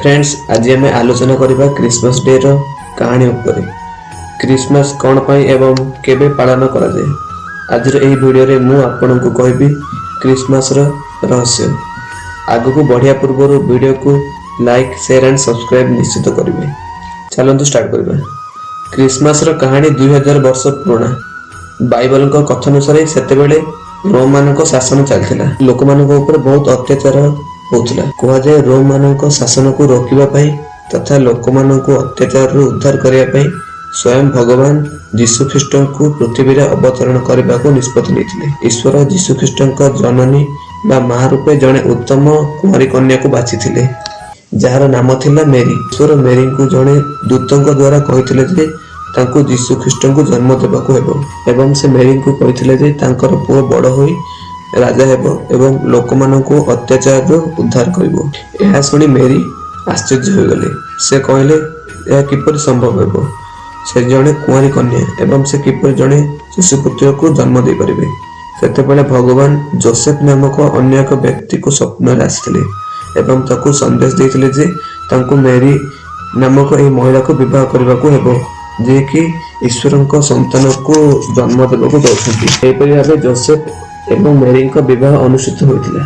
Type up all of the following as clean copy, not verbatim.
Friends, ଆଜି ଆମେ ଆଲୋଚନା କରିବା କ୍ରିସମାସ ଡେ ର କାହାଣୀ ଉପରେ। କ୍ରିସମାସ କ'ଣ ପାଇଁ ଏବଂ କେବେ ପାଳନ କରାଯାଏ? ଆଜିର ଏହି ଭିଡ଼ିଓରେ ମୁଁ ଆପଣଙ୍କୁ କହିବି କ୍ରିସମାସର ରହସ୍ୟ। ଆଗକୁ ବଢ଼ିବା ପୂର୍ବରୁ ଭିଡ଼ିଓକୁ ଲାଇକ୍, ସେୟାର ଆଣ୍ଡ ସବସ୍କ୍ରାଇବ୍ ନିଶ୍ଚିତ କରିବେ। ଚାଲନ୍ତୁ ଷ୍ଟାର୍ଟ କରିବା। କ୍ରିସମାସର କାହାଣୀ 2000 ବର୍ଷ ପୁରୁଣା। ବାଇବଲଙ୍କ କଥାନୁସାରେ ସେତେବେଳେ ରୋମମାନଙ୍କ ଶାସନ ଚାଲିଥିଲା। ଲୋକମାନଙ୍କ ଉପରେ ବହୁତ ଅତ୍ୟାଚାର ହଉଥିଲା। କୁହାଯାଏ, ରୋମମାନଙ୍କ ଶାସନକୁ ରୋକିବା ପାଇଁ ତଥା ଲୋକମାନଙ୍କୁ ଅତ୍ୟାଚାରରୁ ଉଦ୍ଧାର କରିବା ପାଇଁ ସ୍ୱୟଂ ଭଗବାନ ଯୀଶୁଖ୍ରୀଷ୍ଟଙ୍କୁ ପୃଥିବୀରେ ଅବତରଣ କରିବାକୁ ନିଷ୍ପତ୍ତି ନେଇଥିଲେ। ଈଶ୍ୱର ଯୀଶୁଖ୍ରୀଷ୍ଟଙ୍କ ଜନନୀ ବା ମା ରୂପେ ଜଣେ ଉତ୍ତମ କୁଆଁରୀ କନ୍ୟାକୁ ବାଛିଥିଲେ, ଯାହାର ନାମ ଥିଲା ମେରି। ଈଶ୍ୱର ମେରିଙ୍କୁ ଜଣେ ଦୂତଙ୍କ ଦ୍ୱାରା କହିଥିଲେ ଯେ ତାଙ୍କୁ ଯୀଶୁଖ୍ରୀଷ୍ଟଙ୍କୁ ଜନ୍ମ ଦେବାକୁ ହେବ ଏବଂ ସେ ମେରିଙ୍କୁ କହିଥିଲେ ଯେ ତାଙ୍କର ପୁଅ ବଡ଼ ହୋଇ ରାଜା ହେବ ଏବଂ ଲୋକମାନଙ୍କୁ ଅତ୍ୟାଚାରରୁ ଉଦ୍ଧାର କରିବ। ଏହା ଶୁଣି ମେରି ଆଶ୍ଚର୍ଯ୍ୟ ହୋଇଗଲେ। ସେ କହିଲେ, ଏହା କିପରି ସମ୍ଭବ ହେବ? ସେ ଜଣେ କୁଆଁରୀ କନ୍ୟା ଏବଂ ସେ କିପରି ଜଣେ ଶିଶୁପୁତ୍ରକୁ ଜନ୍ମ ଦେଇପାରିବେ? ସେତେବେଳେ ଭଗବାନ ଜୋସେଫ ନାମକ ଅନ୍ୟ ଏକ ବ୍ୟକ୍ତିକୁ ସ୍ୱପ୍ନରେ ଆସିଥିଲେ ଏବଂ ତାକୁ ସନ୍ଦେଶ ଦେଇଥିଲେ ଯେ ତାଙ୍କୁ ମେରି ନାମକ ଏହି ମହିଳାକୁ ବିବାହ କରିବାକୁ ହେବ, ଯିଏକି ଈଶ୍ୱରଙ୍କ ସନ୍ତାନକୁ ଜନ୍ମ ଦେବାକୁ ଯାଉଛନ୍ତି। ଏହିପରି ଭାବେ ଜୋସେଫ ଏବଂ ମେରିଙ୍କ ବିବାହ ଅନୁଷ୍ଠିତ ହୋଇଥିଲା।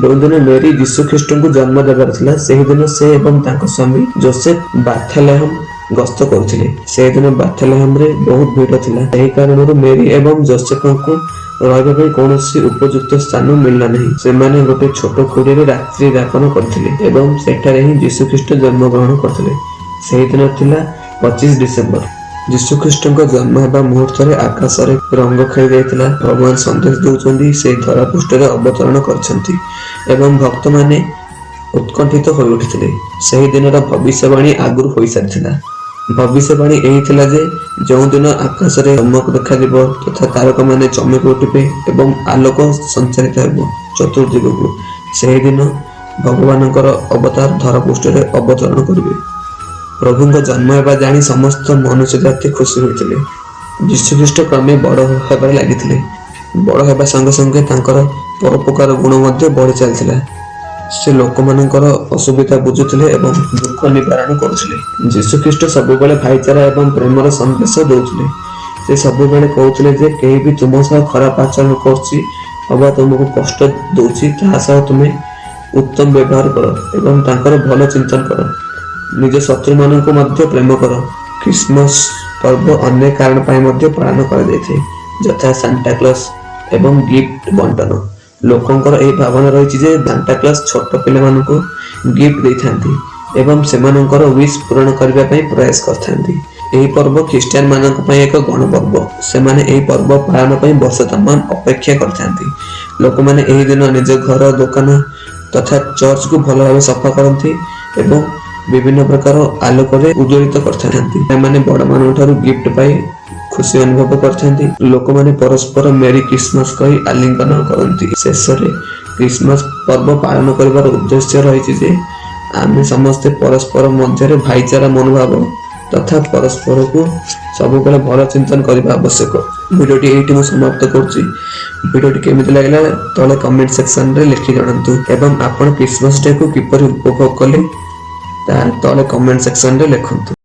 ଯେଉଁଦିନ ମେରି ଯୀଶୁ ଖ୍ରୀଷ୍ଟଙ୍କୁ ଜନ୍ମ ଦେବାର ଥିଲା, ସେହିଦିନ ସେ ଏବଂ ତାଙ୍କ ସ୍ୱାମୀ ଜୋସେଫ ବାଥେଲେହମ ଗସ୍ତ କରୁଥିଲେ। ସେହିଦିନ ବାଥେଲେହମରେ ବହୁତ ଭିଡ଼ ଥିଲା। ଏହି କାରଣରୁ ମେରି ଏବଂ ଜୋସେଫଙ୍କୁ ରହିବା ପାଇଁ କୌଣସି ଉପଯୁକ୍ତ ସ୍ଥାନ ମିଳିଲା ନାହିଁ। ସେମାନେ ଗୋଟେ ଛୋଟ କୁଡ଼ିରେ ରାତ୍ରି ଯାପନ କରିଥିଲେ ଏବଂ ସେଠାରେ ହିଁ ଯୀଶୁଖ୍ରୀଷ୍ଟ ଜନ୍ମଗ୍ରହଣ କରିଥିଲେ। ସେହିଦିନ ଥିଲା 25 ଡିସେମ୍ବର। ଯୀଶୁଖ୍ରୀଷ୍ଟଙ୍କ ଜନ୍ମ ହେବା ମୁହୂର୍ତ୍ତରେ ଆକାଶରେ ରଙ୍ଗ ଖେଳି ଯାଇଥିଲା। ଭଗବାନ ସନ୍ଦେଶ ଦେଉଛନ୍ତି, ସେ ଧରାପୃଷ୍ଠରେ ଅବତରଣ କରିଛନ୍ତି ଏବଂ ଭକ୍ତମାନେ ଉତ୍କଣ୍ଠିତ ହୋଇ ଉଠିଥିଲେ। ସେହି ଦିନର ଭବିଷ୍ୟବାଣୀ ଆଗରୁ ହୋଇସାରିଥିଲା। ଭବିଷ୍ୟବାଣୀ ଏହି ଥିଲା ଯେ ଯେଉଁଦିନ ଆକାଶରେ ଚମକ ଦେଖାଯିବ ତଥା ତାରକାମାନେ ଚମକି ଉଠିବେ ଏବଂ ଆଲୋକ ସଞ୍ଚାରିତ ହେବ ଚତୁର୍ଦିଗକୁ, ସେହିଦିନ ଭଗବାନଙ୍କର ଅବତାର ଧରାପୃଷ୍ଠରେ ଅବତରଣ କରିବେ। ପ୍ରଭୁଙ୍କ ଜନ୍ମ ହେବା ଜାଣି ସମସ୍ତ ମନୁଷ୍ୟ ଜାତି ଖୁସି ହୋଇଥିଲେ। ଯୀଶୁଖ୍ରୀଷ୍ଟ କ୍ରମେ ବଡ଼ ହେବାରେ ଲାଗିଥିଲେ। ବଡ଼ ହେବା ସଙ୍ଗେ ସଙ୍ଗେ ତାଙ୍କର ପରୋପକାର ଗୁଣ ମଧ୍ୟ ବଢ଼ି ଚାଲିଥିଲା। ସେ ଲୋକମାନଙ୍କର ଅସୁବିଧା ବୁଝୁଥିଲେ ଏବଂ ଦୁଃଖ ନିବାରଣ କରୁଥିଲେ। ଯୀଶୁଖ୍ରୀଷ୍ଟ ସବୁବେଳେ ଭାଇଚାରା ଏବଂ ପ୍ରେମର ସନ୍ଦେଶ ଦଉଥିଲେ। ସେ ସବୁବେଳେ କହୁଥିଲେ ଯେ କେହି ବି ତୁମ ସହ ଖରାପ ଆଚରଣ କରୁଛି ଅବା ତୁମକୁ କଷ୍ଟ ଦଉଛି, ତାହା ସହ ତୁମେ ଉତ୍ତମ ବ୍ୟବହାର କର ଏବଂ ତାଙ୍କର ଭଲ ଚିନ୍ତନ କର। ନିଜ ଶତ୍ରୁମାନଙ୍କୁ ମଧ୍ୟ ପ୍ରେମ କର। ଖ୍ରୀଷ୍ଟମାସ ପର୍ବ ଅନେକ କାରଣ ପାଇଁ ମଧ୍ୟ ପାଳନ କରାଯାଇଥାଏ, ଯଥା ସାଣ୍ଟାକ୍ଲସ୍ ଏବଂ ଗିଫ୍ଟ ବଣ୍ଟନ। ଲୋକଙ୍କର ଏହି ଭାବନା ରହିଛି ଯେ ସାଣ୍ଟାକ୍ଲସ୍ ଛୋଟ ପିଲାମାନଙ୍କୁ ଗିଫ୍ଟ ଦେଇଥାନ୍ତି ଏବଂ ସେମାନଙ୍କର ୱିଶ୍ ପୂରଣ କରିବା ପାଇଁ ପ୍ରୟାସ କରିଥାନ୍ତି। ଏହି ପର୍ବ ଖ୍ରୀଷ୍ଟିଆନ ମାନଙ୍କ ପାଇଁ ଏକ ଗଣପର୍ବ। ସେମାନେ ଏହି ପର୍ବ ପାଳନ ପାଇଁ ବର୍ଷ ତମାମ ଅପେକ୍ଷା କରିଥାନ୍ତି। ଲୋକମାନେ ଏହି ଦିନ ନିଜ ଘର, ଦୋକାନ ତଥା ଚର୍ଚ୍ଚକୁ ଭଲ ଭାବେ ସଫା କରନ୍ତି ଏବଂ ବିଭିନ୍ନ ପ୍ରକାର ଆଲୋକରେ ଉଜ୍ଜଳିତ କରିଥାନ୍ତି। ସେମାନେ ବଡମାନଙ୍କ ଠାରୁ ଗିଫ୍ଟ ପାଇ ଖୁସି ଅନୁଭବ କରିଥାନ୍ତି। ଲୋକମାନେ ପରସ୍ପର ମେରି ଖ୍ରୀଷ୍ଟମାସ କହି ଆଲିଙ୍ଗନ କରନ୍ତି। ଶେଷରେ ଖ୍ରୀଷ୍ଟମାସ ପର୍ବ ପାଳନ କରିବାର ଉଦ୍ଦେଶ୍ୟ ରହିଛି ଯେ ଆମେ ସମସ୍ତେ ପରସ୍ପର ମଧ୍ୟରେ ଭାଇଚାରା ମନୋଭାବ ତଥା ପରସ୍ପରକୁ ସବୁବେଳେ ଭଲ ଚିନ୍ତନ କରିବା ଆବଶ୍ୟକ। ଭିଡ଼ିଓଟି ଏଇଠି ମୁଁ ସମାପ୍ତ କରୁଛି। ଭିଡ଼ିଓଟି କେମିତି ଲାଗିଲା, ତଳେ କମେଣ୍ଟ ସେକ୍ସନରେ ଲେଖି ଜଣାନ୍ତୁ ଏବଂ ଆପଣ ଖ୍ରୀଷ୍ଟମାସ ଡେକୁ କିପରି ଉପଭୋଗ କଲେ, ତାହା ତଳେ କମେଣ୍ଟ ସେକ୍ସନରେ ଲେଖନ୍ତୁ।